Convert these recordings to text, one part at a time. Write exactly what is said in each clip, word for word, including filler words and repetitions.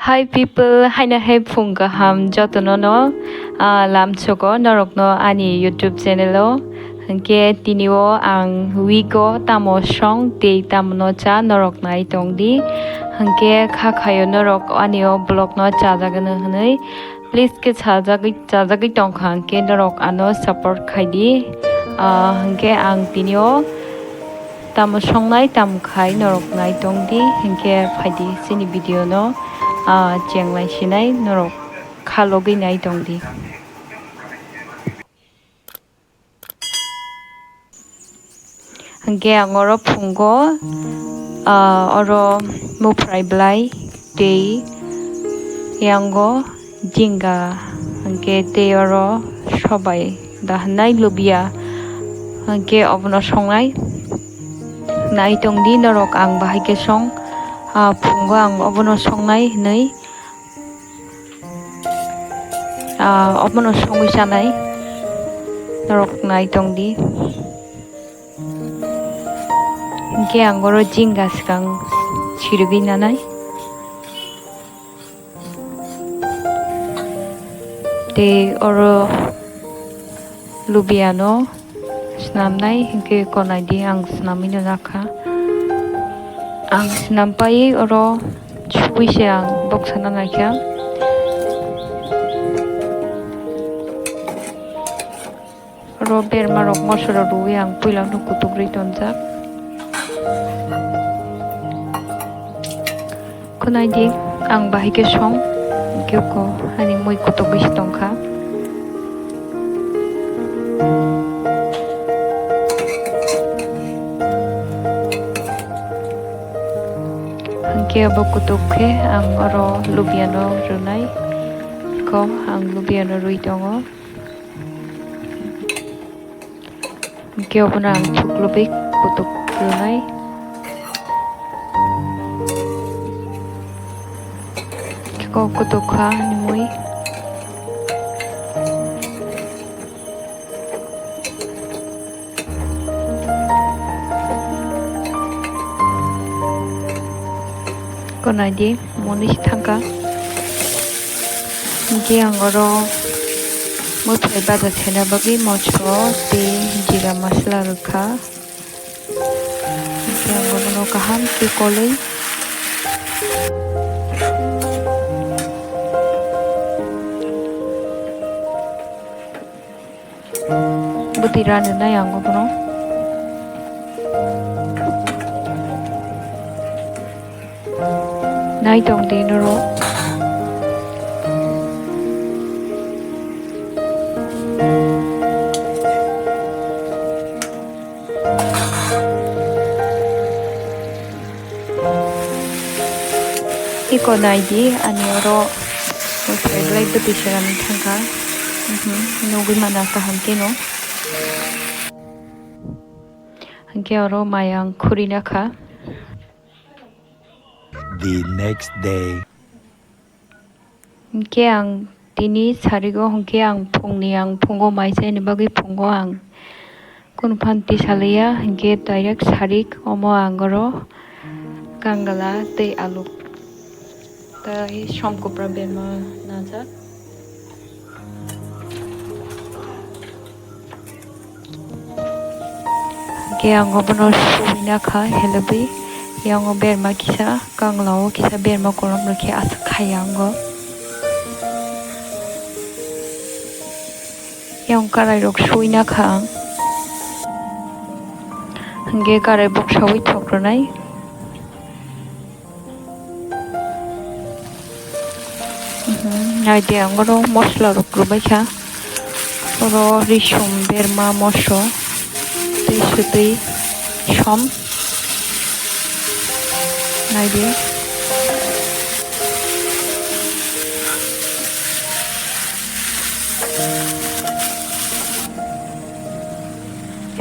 Hi people, haino hai phung kaham jotono no, ah, lamsogo norokno ani YouTube channel o. Hwnkhe tini o ang wig o tamo song tei tamo no cha norok nai tong di. Hwnkhe kha khaio norok ani o vlog no chajak no hwnwi. Please khe chajagwi, chajagwi tongkha hwnkhe norok ano support khai di. Ah, hwnkhe ang tini o tamo songnai, tamo khai norok nai tong di, hinkhe phai di chini video no, ah, cheng lai sinai norok kha logwi nai tong di. Hinkhe ang oro phungo, ah, oro muphrai belai tei yango jinga, hinkhe tei oro sobai da hwnai lubia, hinkhe obono songnai. Nai tong di norok ang bahai khe song, ah, phungo ang obono songnai hwnwi, ah, obono songwi chanai norok nai tong di. Hinkhe ang oro jinga swkang sirigwi nanai. Tei oro lubiano swnamnai hinkhe konai di ang swnamwi no nakha. Ang swnam pai oro subui se ang boksa na naikha. Oro berma rok mosoro rwui ang puila no kutuk rwi tonjak. Khwnai di, ang bahai khe song, hwnkhe ko ani mui kutugwi se tongkha. Hwnkhe abo kutuk khe ang oro lubiano rwnai, ko ang lubiano rwi tongo. Hwnkhe obono ang chuklubwi kutuk rwnai. Khe kok kutuk kha nimwi. Konai di, moni si thangkha. Hwnkhe ang oro mwtai baja sena bagwi moso tei jira masala rwkha. Hwnkhe ang bono kaham khe kolwi. Bwtwi ranw nai ang bono. Nai tong di norok. Iko nai di, ani oro mwtai belai bwtwi swnamwi thangkha. Mhm, nugwi mana kaham kheno. Hwnkhe oro mayang khurina kha. The next day. Hwnkhe ang tini sarigo, hwnkhe ang phungni, ang phungo mai chaini bagwi phungo ang. Kunu phan twi salaiya, hwnkhe direct sarik omo ang oro kangala tei alu tei somkopra berma najak. Hwnkhe ang obono suina kha helebwi, yango berma kisa, kanglao kisa berma kolom rwkhe aswk khai ango. Yang karai rok suina kha ang. Hwnkhe karai boksawi thok rwnai. Mhm, nai di, ang oro mosla rok rwbai kha. Oro risum, berma, moso, tei swtwi som. Nai di.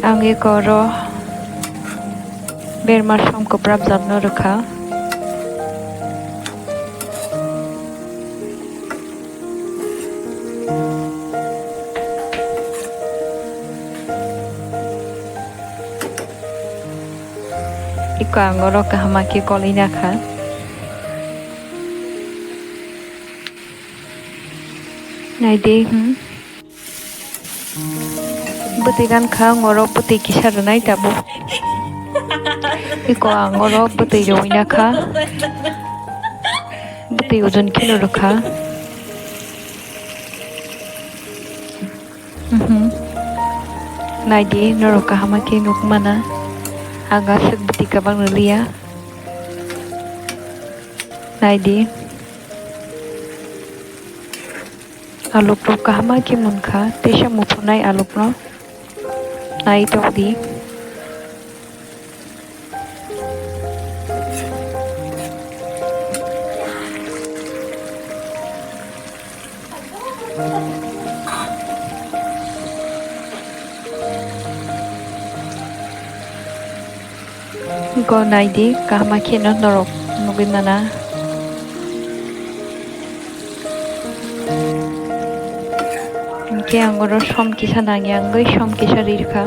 Ang eko oro berma som kwprap jatno rwkha. Eko ang oro kaham khe kolwi nakha. Naidi, hmm. Bwtwi rankha, ang oro bwtwi kisa rwnai tabuk. Iko ang oro bwtwi rwui nakha. Bwtwi ojon kheno rwkha. Mhm. Naidi, norok kaham khe nukmana. Ang aswk bwtwi kwbang rwliya. Naidi. Alukrok kaham khe munkha, teisa muphunai alukno nai tongdi. Go naidi, kaham kheno norok nugui mana. Hingke ang oro som kisa nangya wngwi som kisa rirkha.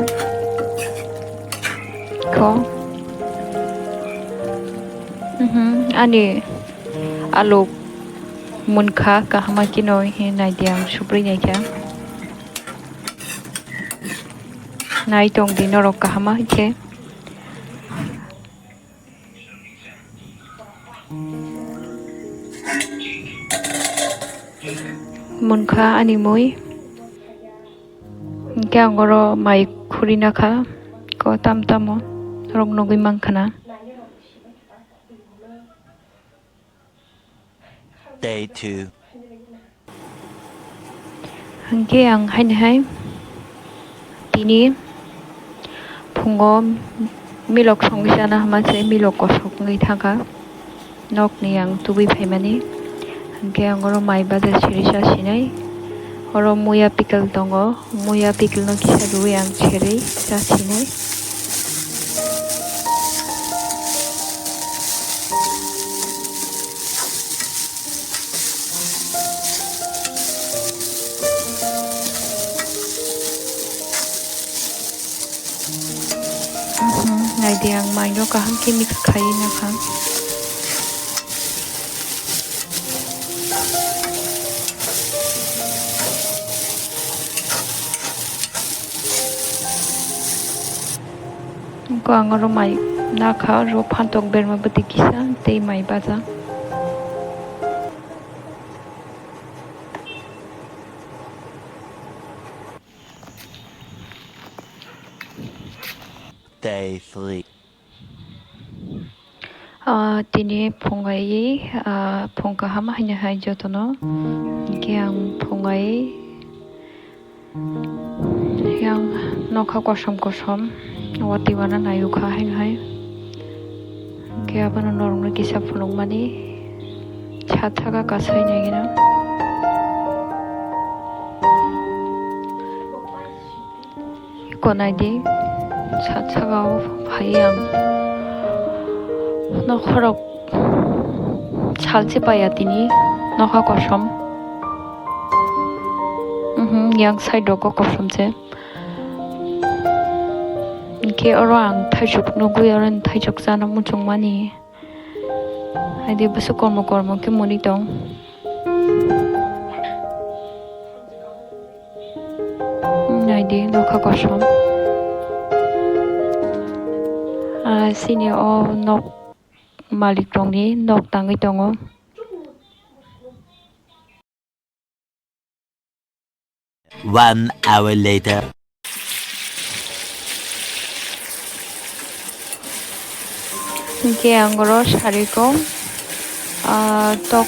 Kho. Mhm, ani aluk munkha kaham kheno, he naidi ang subrui naikha. Nai tongdi norok kaham khe. Munkha ani mui. Hingke ang oro mai khuri nakha. Ko tam tamo norok nugui mankha na. Day two. Hingke ang haini hai tini phungo milok songwi chana hama se milok kosok wngwi thangkha nokni ang tubui phaimani. Hingke ang oro mai baja siri sa sinai, oro muya pickle tongo. Muya pickle no kisa rwui ang cherwi cha sinai. Mhm, naidi ang mai no kaham khe mix khai nakha. Wngkha ang oro mai nakha, oro phantok berma bwtwi kisa tei mai baja. Day three. Ah, tini phungai, ah, phung kaham haino hai jotono. Hingke ang phungai yang nokha kosom kosom watwi wana naiwkha haino hai. Hingke abono norokno kisa phunukmani sat saka kasai naigina. Iko naidi, sat saka o phai ang. Nokhorok salchi paya tini, nokha kosom. Mhm, yang side rogo kosom se. Hingke oro ang thaisok nugui, oro ni thaisok chana muchungmani. Haidi bwswk kormo kormo khe mwnwi tong. Naidi nokha kosom. Ah, chini o nok malik rokni nok tangwi tongo. One hour later. Hingke ang oro sariko, ah, tok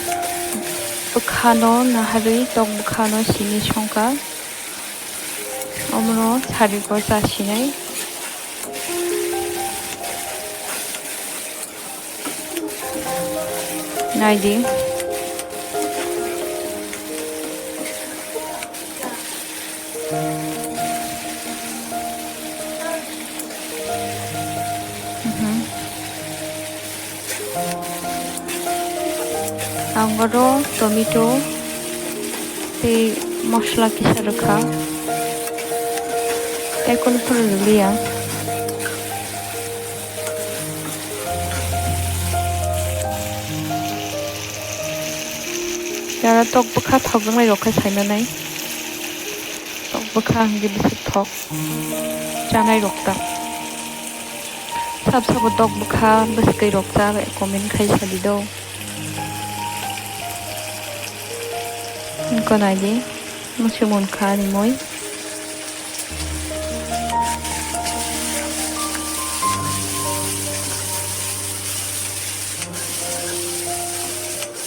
bwkhano naharwi tok bwkhano simi songkha. Omono sariko cha sinai. Naidi. Mhm. Ang oro tomato tei mosla kisa rwkha, tei kunu phuru rwliya. Yara tok bwkha thokjaknai rok khe saina nai. Tok bwkha hwnkhe bwswk thok chanai rok ta. Sab sabo tok bwkha bwswk rok cha bai comment khai sadi do. Wngkha naidi, muchung munkha ani mui.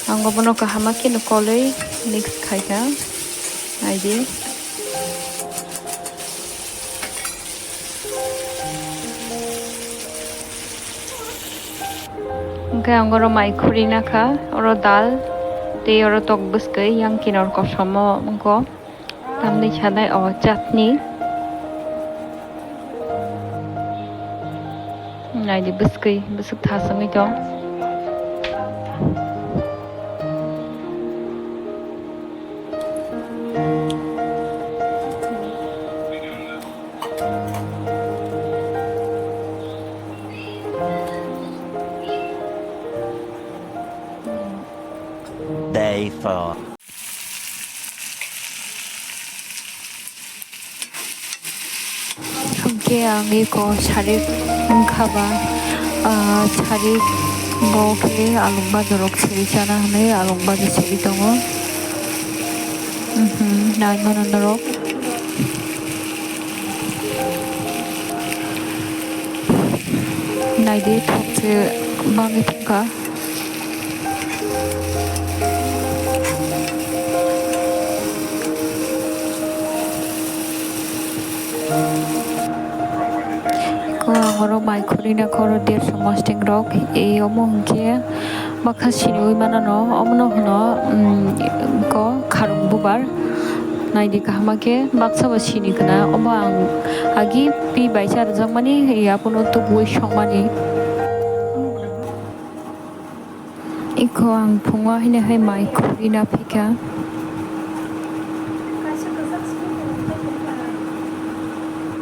Ang bono kaham khe no kolwi mix khaikha, naidi. Hwnkhe ang oro mai khurina kha, oro dal tei oro tok bwskwi yang kinor kosom o wngkha. Tamni sanai o chutney. Naidi bwskwi, bwswk thaswngwi tong. Day four. Hwnkhe ang eko sarik wngkha ba, ah, sarik bo khe along bajarok seri chana hwnwi along bajar seri tongo. Mhm, nai mano norok. Naidi thokse bangwi thangkha. Ko ang oro mai khurina koro derso mosting rok, e omo hwnkhe bakha siniwi manano, omono hwno, mm, ko kharung bubar. Naidi kaham khe baksa bo sini khna, omo ang agi pi bai cha rwjakmani, e abono tubuwi songmani. Eko ang phungo haino hai mai khurina phikha.